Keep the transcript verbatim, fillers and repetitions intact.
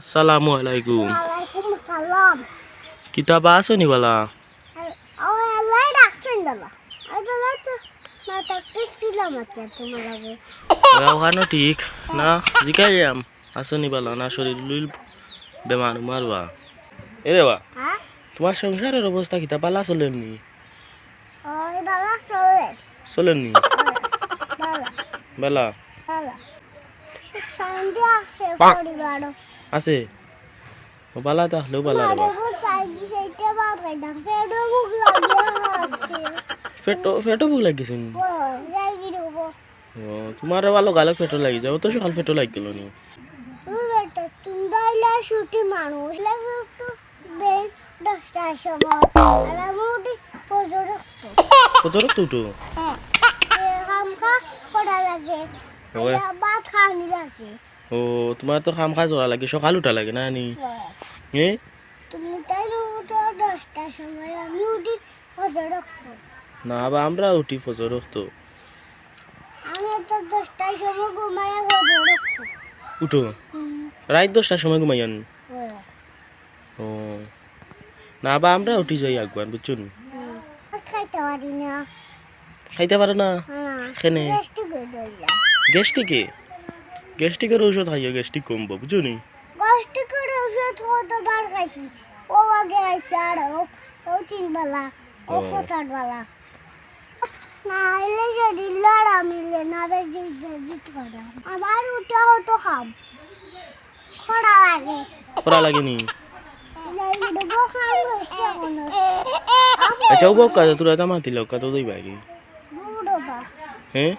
আসসালামু আলাইকুম। ওয়ালাইকুম আসসালাম। কিতা বা আছো নি বালা? আর, ও, আল্লাহ রাখছেন বালা। আর বালা তো মাথা ঠিক ছিল মাত্র তোমার আগে। ওরা ওখানো ঠিক না, জিকাইলাম, আছো নি বালা না, শরীর লইল বেমার উমার বা। এ রে বা, হ্যাঁ? তোমার সংসারের অবস্থা কিতা, বালা চলের নি? ওই বালা চলে। চলের নি? বালা। বালা? বালা। শান্তি আছে পরিবারও। আছে? ও বালা তাহলেও বালা রে বা। মারে গো, চাই কি সেইটা বাদ খাই না। পেটও ভুক লাগিয়া আছে। পেটও, পেটও ভুক লাগিছে নি? ও, যাই কি দেবো? ও, তোমার বালা গালে পেটও লাগি যাও, তো সকাল পেটও লাগি গেল নি? ও বেটা, তুমি তাইলে ছুটি মানুষ, লাগে একটু বেশ দশটার সময়। আর আমি উঠি ফজর অক্ত। ফজর অক্ত উঠো? এ, কাম কাজ করা লাগে। ওই। আর ভাত খানি লাগে। ও, তোমার তো কাম কাজ করা লাগে, সকাল উঠা লাগে না নি? হ্যাঁ। এ? তুমি তাইলে উঠো দশটার সময়, আমি উঠি ফজর অক্ত। না বা, আমরা উঠি ফজর অক্ত। আমি তো দশটার সময় ঘুমাইয়া ফজর অক্ত। উঠো? হুম। রাইত দশটার সময় ঘুমাইয়া নি? হ্যাঁ। ও। না বা, আমরা উঠি যাই আগুয়ান, বুঝছো নি? হুম। ভাত খাইতে পারি না। খাইতে পারো না? না। কেনে? গ্যাস্ট্রিক হয়ে যায়। গ্যাস্ট্রিকে? গ্যাস্ট্রিকের ঔষধ খাইও, গ্যাস্ট্রিক কমবো, বুঝছো নি? গ্যাস্ট্রিকের ঔষধ কতবার খাইছি। ও আগে খাইছি আর ও, ও তিন বেলা, ও ও। সাত আট বেলা। না হইলে শরীর লড়া মিলে না, বেশ জিদ জিদ করে। আমার উঠে অত খাম। খরা লাগে। খরা লাগে নি? এই যে বউ খাম রয়েছে এখনো। আচ্ছা, ও বউ কাজে তোরা তা মাতি লোক কত দই বাকি? বুড়ো বা। হ্যাঁ?